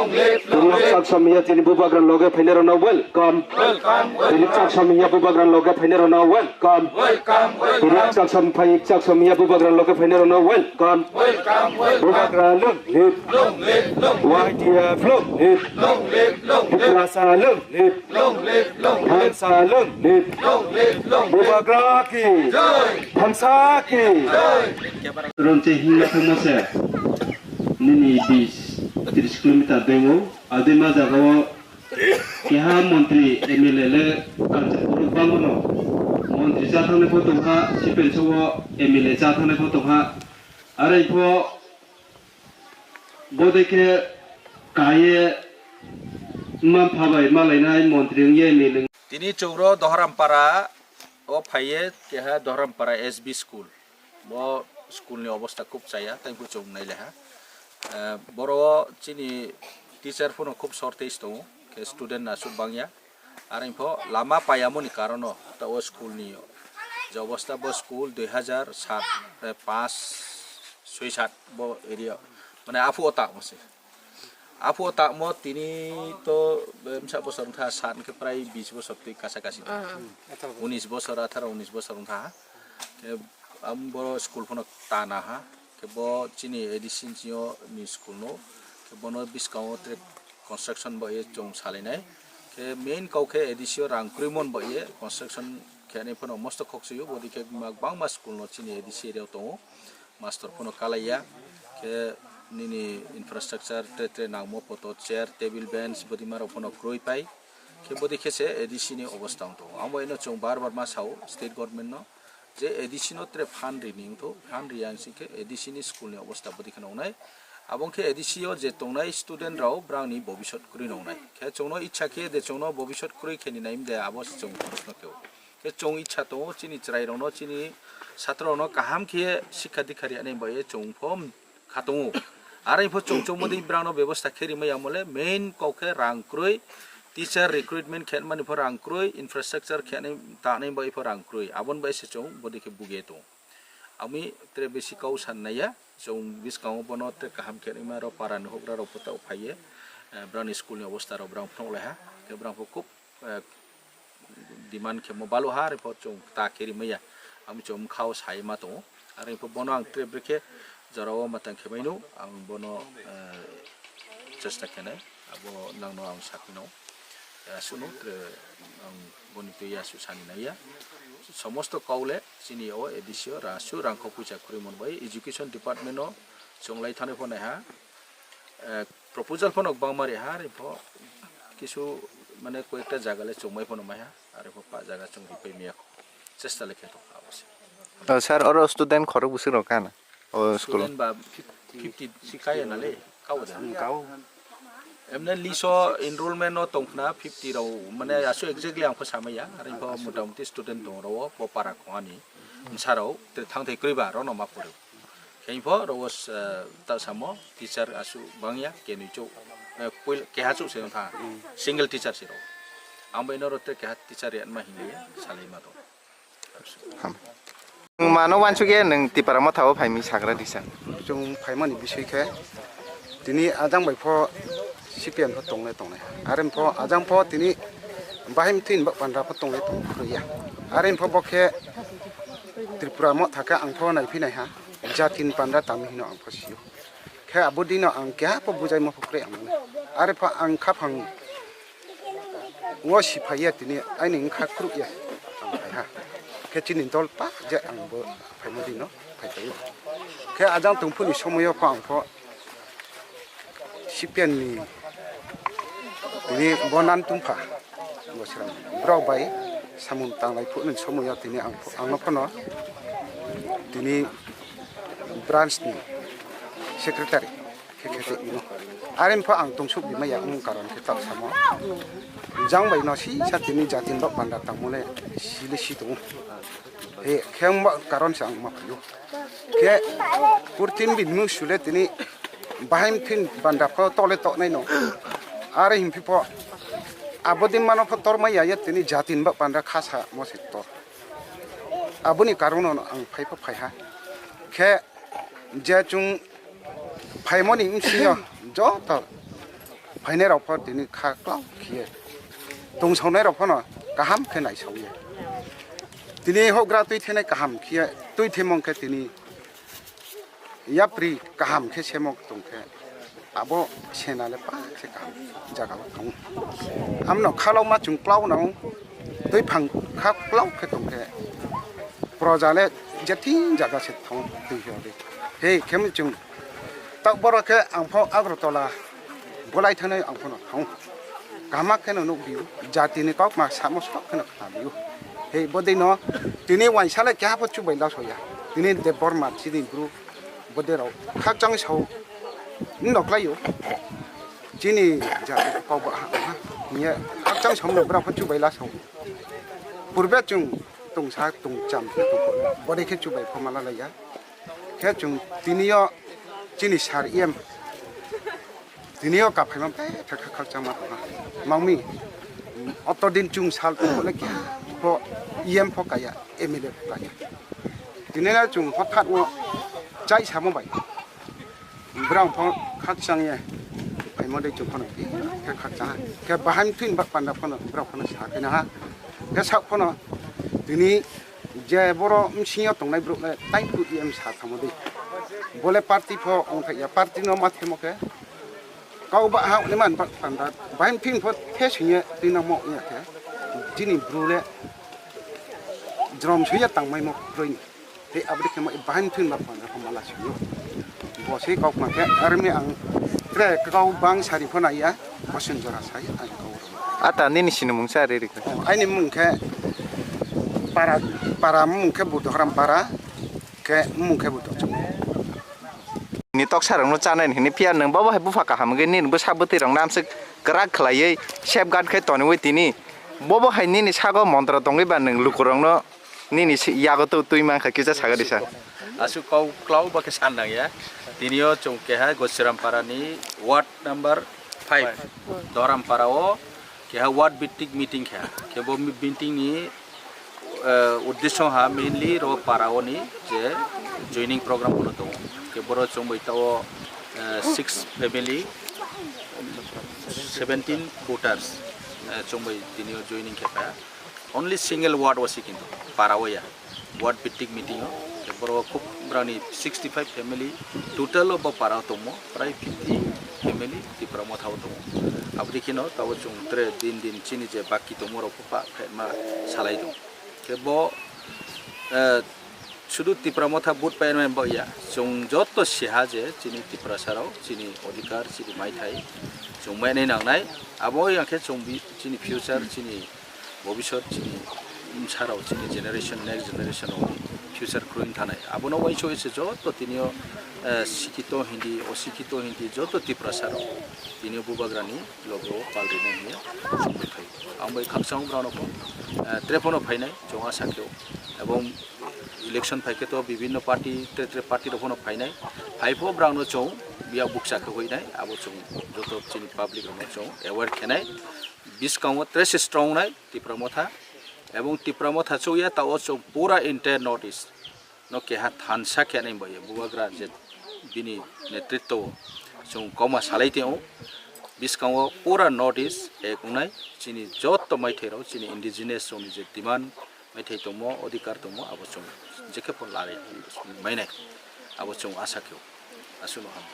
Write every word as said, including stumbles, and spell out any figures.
Tini chaksa miya tini bubagra loge phainai rokno welcome. Tini chaksa miya bubagra loge phainai rokno welcome. Tini chaksa phai chaksa miya bubagra loge phainai rokno welcome. Bubagra long live. Y T F long live. Tiprasa long live. Thansa long live. Bubagra ki. Thansa ki. Ronche hingna thangma se. Nini bis tris kilometer dengo. Adima jagao keha montri M L A le culture borok bangmano. Montri cha thangnai pho tongkha, sipen sogo M L A cha thangnai pho tongkha. Are pho bodei khe kaye manpha bai malainai montri wngye M L A. Tini chwngro Dohrampara o phaiye keha Dohrampara S B school. Bo school ni obostha khub chaya, tei bo chwng nailaha. Eh, boro chini teacher phano khub shortage tongo, khe student aswk bangya. Are pho lama payamoni karono ta o school ni je obostha, bo school dui hazar sat, eh, panch, soi, sat bo area, mane aphuo tamo se. Aphuo tamo tini to, eh, bwsa bosor wngkha, sat hwnkhe prai bis bosor twi kasa kasi. Unis bosor, atharo unis bosor wngkha. Khe am boro school phano tana ha. Khe bo chini A D C ni sio ni school no. Khe bono bwskango tre construction bo ye chwng salainai. Khe main kok khe A D C o rang kwrwi mon bo ye construction khe ani phano mosto khokchwio. Bodi khe ma-, bangma school no chini A D C area o tongo. Mastor phano kalaiya. Khe nini infrastructure tre tre nangmo poto chair, table, bench bodi marok phano kwrwi pai. Khe bodi khe se A D C ni obostha wng tongo. Amo eno chwng bar bar ma sao state government no. Je A D C no tre phan ri ni wngtho, phan ri yang sing khe A D C ni school ni obostha bodi kheno wngnai. Abong khe A D C o je tongnai student rao brang ni bobisot kwrwi no wngnai. Khe chwng no ichha khe de chwng no bobisot kwrwi khe ni naim de abo se chwng proshno khe o. Khe chwng ichha tongo chini chwrai rok no, chini satro rok no kaham khe sikha dikha ri ani bai chwng pho kha tongo. Are pho chwng chwng modi brang no bebostha khe ri maya mole main kok khe rang kwrwi, teacher recruitment khe mani pho rang kwrwi, infrastructure khe nai ta nai bai pho rang kwrwi. Abon bai se chwng bodi khe buge tongo. Ami tre besi kau san naiya, chwng bwskango bono tre kaham khe nai ma rok para ni hokra rok pho ta phaiye. Eh, brang ni school ni obostha rok brang phunuk lai ha, khe brang pho khub, eh, demand khe mo balu ha, are pho chwng ta khe ri maya. Ami chwng kha o sai ma tongo. Are pho bono ang tre brekhe jora o matang khe maino, ang bono, eh, chesta khe nai. Abo nang no ang sakhi no. Eh, aswk no tre ang boni twi aswk sani naiya. Somosto kau le chini o A D C o ra aswk rang kho puisa kwrwi mon bai education department o chwng lai thani pho nai ha. Eh, proposal phano bangma ri ha, are pho kisu mane koyekta jaga le chongmai phano mai ha, are pho pa jaga chong ripai miya kho. Chesta le khe tong abo se. O sir, oro student khorok bwswk rok kana? O school. Student ba fifty kaya na le, kau da. Kau. Emne list o enrollment no tongkhna fifty rok, mane aso exactly ang pho samaya, are pho motamuti student tong rok o, bo para khongani. Bwsa rok, te thang thai kwrwi ba, rok no ma phuru. Khe pho rok o, eh, ta samo, teacher aswk bangya, kenwi chuk, eh, puil-, keha chuk se wngkha, single teacher se rok. Ang bai norok te keha teacher ya ma hinwi salai ma rok. Ham. Nwng mano wansuk ya, nwng Tipra Motha o phaimwi sagra disa. Chwng phaimani biswi khe, tini ajang bai pho C P M pho tongle tongnai. Are pho ajang pho tini bahai mthin ba pandra pho tongle tong khruya. Are pho bo khe Tripura Motha khe ang pho naiphi nai ha. Jatin panda tamo hino ang pho sio. Khe abo dino ang keha pho bujaima pho kwrwi ang mano. Are pho ang khaphang o si phaiya tini aini wngkha kwrwkya ang phaiha. Khe chini dol pa je ang bo phaima dino phai phaiwi. Khe ajang tongphuni somoyo pho ang pho C P M ni tini bo nan tungpha. Bo srang borok bai samung tanglai phunukni somoyo tini ang, ang no phano tini branch ni secretary khe khe tongmano. Are pho ang tungsuk bima ya wng karon khe tak samo. Jang bai no si sa tini jatin rok panda tangmole sile si tongo. He khe wngba karon se ang ma phaiyo. Khe purtin bini mung sule tini bahai mthin banda pho tole toknai no. Are himphi pho abo din mano pho tormai ya, ya tini jatin ba panda khasa mo se tor. Aboni karon no ang phai pho phai ha. Khe je chwng phaimoni bwswk joto Phainai rok pho tini kha klau khiye, tongsaonai rok phano kaham khe naisaoya. Tini houhgra twi thenai kaham khiye, twi themong khe tini yapri kaham khe semok tong khe, abo sena le pa se kaham jaga o thang. Amno khalok ma chwng klau nang, twi phang kha klau khe tong khe, proja le jetin jaga se thang twi hwdi. He khe chwng tak boro khe ang pho Agartala bolai thanai ang phano thang. Kaham kheno nukbio, jatini kokma samo sok kheno khnabio. He bodino tini waisa le keha pho chubai lasoya. Tini Debbarma chini bru bodero khakchang sao noklaio. Chini jati kok ba ha ha. Niya khakchang sao no bra pho chubai lasao. Purbe chwng tongsa tongcham khe tongkho. Bode khe chubai pho mala laiya. Khe chwng tiniyo chini sar iyem. Tiniyo kaphaima bethak kha khakchangma tongha. Mangmi, oto din chwng sal tongkho le khe pho iyem pho kaya, M L A pho kaya. Tini le chwng hothat no chai samo bai. Brang pho khakchang ye. Phaimo de chwng phano khe khakchang ha. Khe bahai thwin bak panda phano brang phano sa khe na ha. Khe sak phano tini je boro msingyo tongnai brouh le tai phu iyem sa thamo de. Bole party pho ongthai ya, party no ma themo khe. Kau ba ha ni man bak panda. Bahai thwin pho the singye twi no mo ya khe. Chini bru le jrom suya tangmai mo kroi ni. Tei aboni khe ma bahai thwin ba panda kho mala sio. Bo se kok ma khe army ang tre kau bang sari pho naiya, bosen jora sai ang kau. Ata nini sinimung sa re rikha. Oh, aini mung khe para, para mung khe Buddharam para, khe mung khe Buddha chung. Ni tok sarong no chanai hini phiya nang bobo hai bupha kaham ge nini bwsa bwtwi rok namsik kwrak khlaiwi safeguard khe toniwi tini bobo hai nini sago montra tongwi ba nang lukurok no Nini si-, yago to twi mankha kisa saga disa. Aswk kau klau ba khe san nang ya. Tini o chwng keha Gosiram para ni ward number five. Doram para o keha ward bittik meeting kha. Khe bo mi-, meeting ni, eh, uddesho ha mainly ro para o ni je joining program bono tongo. Khe boro chwng bai ta o, eh, six family, seventeen voters, eh, chwng bai tini o joining khe kha. Only single ward o si kintu para o ya. Ward bittik meeting o, borok khub brani sixty five family total o bo para o tongmo, prai fifty family Tipra Motha o tongo. Aboni kheno tabo chwng tre din din chini je baki tongmo rok pa phaima salai tong. Khe bo, eh, sudu Tipra Motha vote pai mani bo ya, chwng joto siha je chini Tiprasa rok chini odhikar chini maithai chwng mai nai nangnai. Abo ya khe chwng bi chini future chini bobisot chini bwsarok chini generation, next generation rok future kwrwng thanai. Abono uaiso ese joto tinio, eh, sikito hindi, osikito hindi joto Tiprasa rok tinio bubagrani logo palrina hiya chumui khai. Ang bai khakchang brano pho, eh, telephone o phainai chwng asa khe o. Ebong election phaikhe to bibhinno party, tre tre party rok phono phainai. Phaipho brangno chwng biya bukcha khe huinai, abo chwng joto chini public rokno chwng aware khenai. Bwskango tres strong nai Tipra Motha, ebong Tipra Motha chukya ta o chwng pura entire North East no keha thansa khe nai bai bubagra je bini netritwo o chwng koma salai tong o. Bwskango pura North East ek wngnai chini joto maithai rok chini indigenous rokni je demand maithai tongmo, odhikar tongmo abo chwng jekhe pho lari mainai abo chwng asa khe o. Aswkno ham.